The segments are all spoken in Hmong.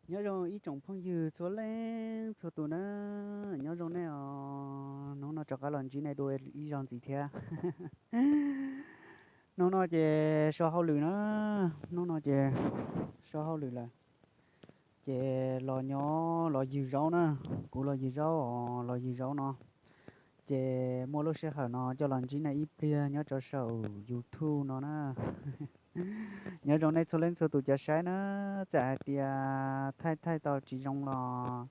Nyob zoo ib tsoom phooj ywg txhua leej txhua tus na, nyob zoo nej os. Hnub no rov qab los ntsib nej dua ib zaug ntxiv thiab. Hnub no ces so hauj lwm na, hnub no ces so hauj lwm lawm, ces los nyob los ywg zaub na, kuv los ywg zaub os, los ywg zaub no. Ces muaj lub sij hawm no coj los ntsib nej ib pliag nyob rau saum YouTube no na. Nyob zoo nej txhua leej txhua tus cov saib na, txawm hais tias thaij thaij tau tsis zoo los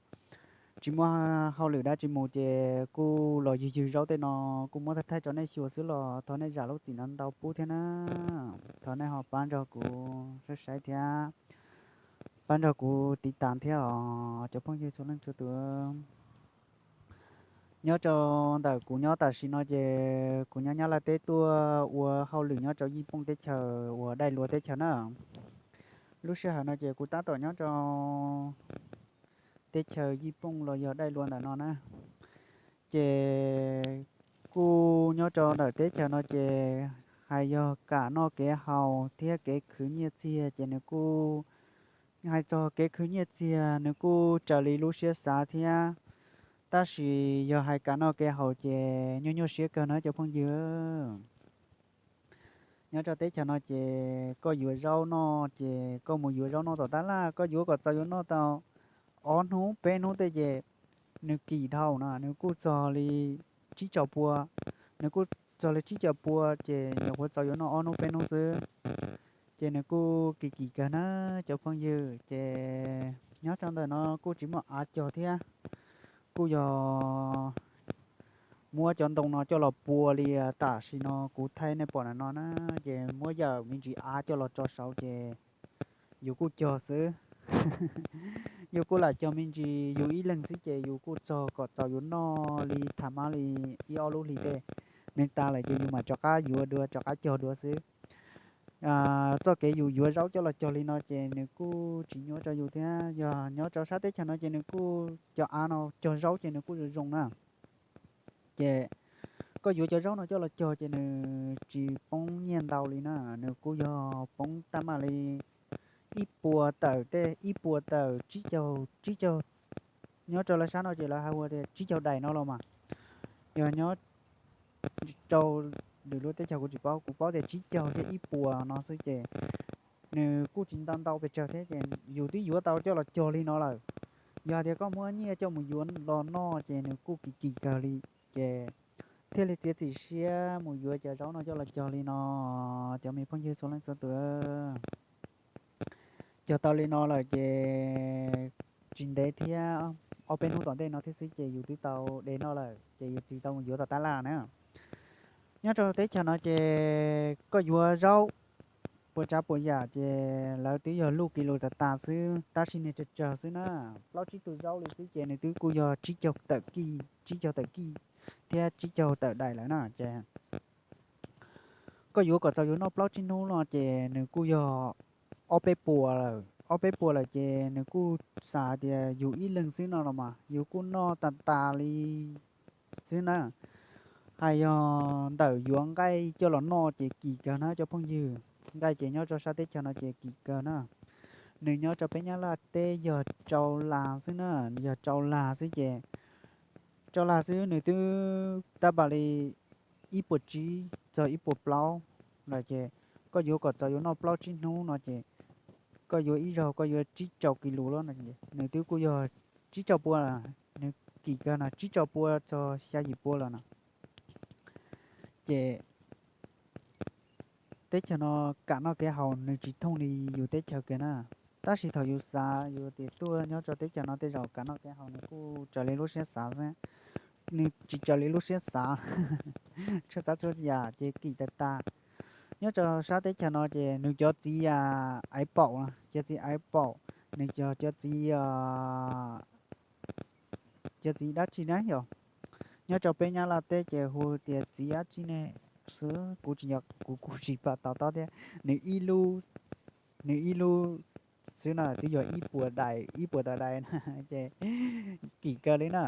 tsis muaj hauj lwm dab tsi mus ces kuj los ywg ywg zaub tej no, kuj muab thaij thaij rau nej xyuas xwb los thov nej zam lub txim no ntau pub thiab na. Thov nej ho pab nrog kuv saib saib thiab pab nrog kuv tiv tas thiab os cov phooj ywg txhua leej txhua tus. Nyob rau ntawm kuv nyob tam sim no ces kuv nyob Nyab Laj teb tuaj ua hauj lwm nyob rau Yij Pooj teb chaws uas Daij Luas teb chaws na. Lub sij hawm no ces kuv tab tom nyob rau teb chaws Yij Pooj los yog Daij Luas ntawm no na. Ces kuj nyob rau ntawm teb chaws no ces hais yog kam noj kev haus thiab kev khwv nyiaj txiag ces nws kuj, hais txog kev khwv nyiaj txiag nws kuj raws li lub siab xav thiab, tab sis yog hais kam noj kev haus ces nyuaj nyuaj siab kawg na cov phooj ywg. Nyob rau teb chaws no ces koj yuav zaub noj ces koj mus yuav zaub noj tom tab laj, koj yuav kom txaus yuav noj tau ob hnub peb hnub tej ces nws kim dhau na, nws kuj txog li tsib caug pua, nws kuj txog li tsib caug pua ces nyuam qhuav txaus yuav noj ob hnub peb hnub xwb. Ces nws kuj kim kim kawg na cov phooj ywg. Ces nyob rau ntawm no kuj tsis muaj av cog thiab, kuj yog muab cov ntoo no coj los pua li tam sim no kuv thaij nej pom ntawm no na, ces muab yawm me ntsis av coj los tso saud ces yus kuj cog xwb. Yus kuj lam cog me ntsis yus ib leeg xwb ces yus kuj txog kom txaus yuav noj li tham mab li ib ob lub hlis tej. Nws tas lawm ces yus mam rov qab yuav dua, rov qab cog dua xwb. Txoj kev yus yuav zaub coj los cog li no ces nws kuj tsis nyuaj rau yus thiab. Yog nyob rau sab teb chaws no ces nws kuj cov av no cog zaub ces nws kuj zoo zoo na. Ces koj yuav cov zaub no coj los cog ces nws tsis poob nyiaj ntau li na, nws kuj yog poob tab mam li ib puas tawm tej, ib puas tawm tsib caug, tsib caug. Nyob rau lawv sab no ces lawv hais ua tias tsib caug daim no los mas. Yog nyob rau lwm lub teb chaws kuv tsis paub, kuv paub tias tsib caug thiab ib puas no xwb ces nws kuj tsis ntau ntau pes tsawg thiab ces yus twb yuav tau coj los cog li no lawm. Yog hais tias koj muab nyiaj coj mus yuav los noj ces nws kuj kim kim kawg li, ces thiaj li txiav txim siab mus yuav cov zaub no coj los cog li no. Cov me phooj ywg txhua leej txhua tus, cog tau li no lawm ces tsis ntev thiab, ob peb hnub tom ntej no thiab xwb ces yus twb tau de noj lawm ces yus tsis tau mus yuav tom tab laj na. Nyob rau teb chaws no ces koj yuav zaub puas tsav puas yam ces lawv twb yog luj kis lus tas tas xwb, tab sis niag tsawg tsawg xwb na, plaub tsib tug zaub li xwb ces nws twb kuj yog tsib caug tawm kij, tsib caug tawm kij thiab tsib caug tawm daim lawm na ces koj yuav kom txaus yuav noj plaub tsib hnub no ces nws kuj yog ob peb puas lawm, ob peb puas lawm ces nws kuj xav tias yus ib leeg xwb no los mas yus kuj noj tas tas li xwb na. Hais yog ntawm yuav nqaij coj los noj ces kim kawg na cov phooj ywg. Nqaij ces nyob rau sab teb chaws no ces kim kawg na. Nws nyob rau peb Nyab Laj teb yog rau las xwb na, yog rau las xwb ces, rau las xwb nws twb tab mam li ib puas tsib txog ib puas plaub lawm ces koj yuav kom txaus yuav noj plaub tsib hnub no ces koj yuav ib zaug koj yuav tsib caug kis lus lawm no, nws twb kuj yog tsib caug pua, nws kim kawg no tsib caug pua txog xya yim pua lawm no. Ces teb chaws no kam noj kev haus nws tsis thooj li yus teb chaws kiag na. Tab sis thaum yus xav yus tias tuaj nyob rau teb chaws no tej zaum kam noj kev haus nws kuj raws li lub siab xav xwb, nws tsis raws li lub siab xav. Txhua tsav txhua yam ces kim tas tas. Nyob rau sab teb chaws no ces nws cov txiv aiv paum, cov txiv aiv paum, nws cov, cov txiv, cov txiv dab tsi na yog, nyob rau peb Nyab Laj teb ces hu tias txiv dab tsi ne xwb, kuv tsis nco, kuv kuj tsis pom tau tob thiab. Nws ib lub, nws ib lub xwb na twb yog ib puas daim, ib puas tawm daim na, ces kim kawg li na.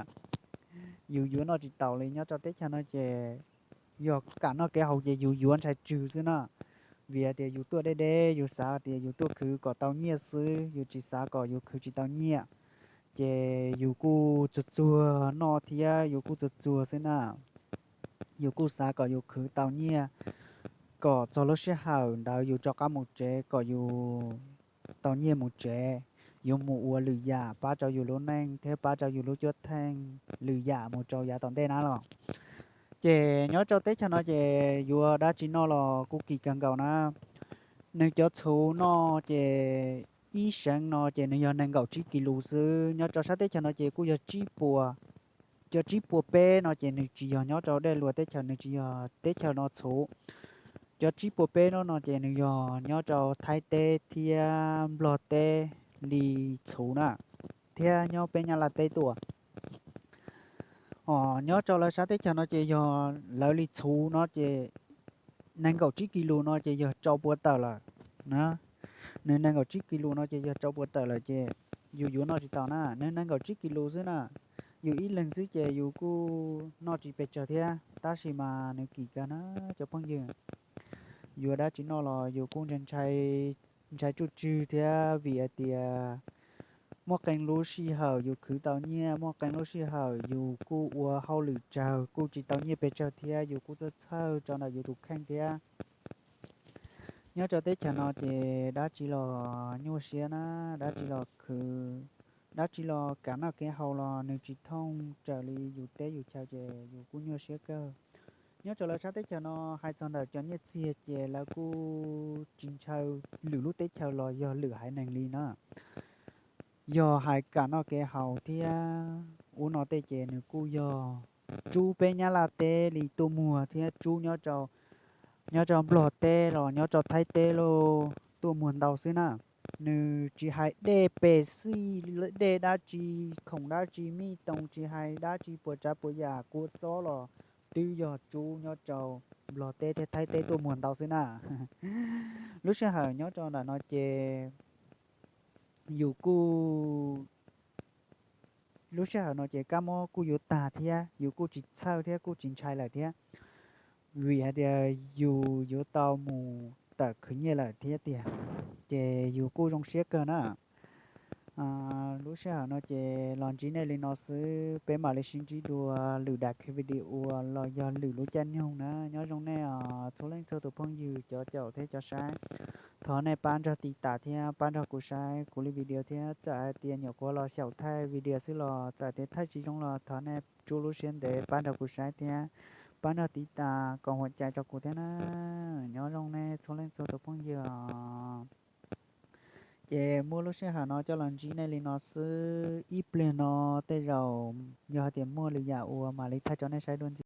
Yus yuav noj tsis taus li nyob rau teb chaws no ces yog kam noj kev haus ces yus yuav ntshai tsw xwb na. vim hais tias yus tuaj deb deb, yus xav tias yus tuaj khwv kom tau nyiaj xwb, yus tsis xav kom yus khwv tsis tau nyiaj. Ces yus kuj txuag txuag noj thiab yus kuj txuag txuag xwb na. Yus kuj xav kom yus khwv tau nyiaj, kom txog lub sij hawm ntawd yus rov qab mus tsev kom yus tau nyiaj mus tsev, yus mus ua lwm yam pab rau yus lub neej thiab pab rau yus lub cuab theej lwm yam mus rau yav tom ntej na los. Ces nyob rau teb chaws no ces yuav dab tsi noj los kuj kim kawg nkaus na. Nws cov txhuv no ces ib seev no ces nws yog nees nkaum tsib kis lus xwb. Nyob rau sab teb chaws no ces kuj yog tsib puas, cov tsib puas peb no ces nws tsis yog nyob rau dej luas teb chaws, nws tsis yog teb chaws no txhuv. Cov tsib puas peb no no ces nws yog nyob rau Thaib teb thiab Nplog teb li txhuv na, thiab nyob peb Nyab Laj teb tuaj. Os, nyob rau lawv sab teb chaws no ces yog lawv li txhuv no ces nees nkaum tsib kis lus no ces yog rau puas tawm lawm na. Nws nees nkaum tsib kis lus no ces yog rau puas tawm lawm ces yus yuav noj tsis tau na, nws nees nkaum tsib kis lus xwb na. Yus ib leeg xwb ces yus kuj noj tsis pes tsawg thiab, tab sis mas nws kim kawg na cov phooj ywg. Yuav dab tsi noj los yus kuj ntshai, ntshai tsuj tswg thiab vim hais tias muaj qee lub sij hawm yus khwv tau nyiaj, muaj qee lub sij hawm yus kuj ua hauj lwm tsawg kuj tsis tau nyiaj pes tsawg thiab yus kuj tuaj txhawj rau ntawm yus tus kheej thiab. Nyob rau teb chaws no ces dab tsi los nyuaj siab na, dab tsi los khwv, dab tsi los kam noj kev haus los nws tsis thooj raws li yus teb yus chaw ces yus kuj nyuaj siab kawg. Nyob rau lawv sab teb chaws no hais txog ntawm cov nyiaj txiag ces lawv kuj tsis ntshaw lwm lub teb chaws los yog lwm haiv neeg li na. Yog hais kam noj kev haus thiab ub no tej ces nws kuj yog rub peb Nyab Laj teb li tuaj muag thiab rub nyob rau, nyob rau Nplog teb los nyob rau Thaib teb los tuaj muag ntau xwb na. Nws tsis hais dej pes xij, dej dab tsi, khoom dab tsi, mij toos, tsis hais dab tsi puas tsav puas yam, kua txob los twb yog rub nyob rau Nplog teb thiab Thaib teb tuaj muag ntau xwb na. Lub sij hawm nyob rau ntawm no ces yus kuj, lub sij hawm no ces kab mob kuj yuav tag thiab yus kuj tsis txhawj thiab kuj tsis ntshai lawm thiab, vim hais tias yus yuav tau mus tawm khwv nyiaj lawm thiab tiag, ces yus kuj zoo siab kawg na. Lub sij hawm no ces los ntsib nej li no xwb, peb mam li sib ntsib dua lwm daim video los yog lwm lub caij nyoog na. Nyob zoo nej os txhua leej txhua tus phooj ywg cov caum thiab cov saib. Thov nej pab nrog tiv tas thiab pab nrog kuv saib kuv li video thiab txawm hais tias nyuam qhuav los xyaum thaij video xwb los txawm tias thaij tsis zoo los thov nej tsuas lub siab ntev pab nrog kuv saib thiab pab nrog tiv tas kom huam cai rau kuv thiab na. Nyob zoo nej txhua leej txhua tus phooj ywg os. Ces muaj lub sij hawm no coj los ntsib nej li no xwb, ib pliag no tej zaum yog hais tias muaj lwm yam uas mam li thaij rau nej saib dua ntxiv.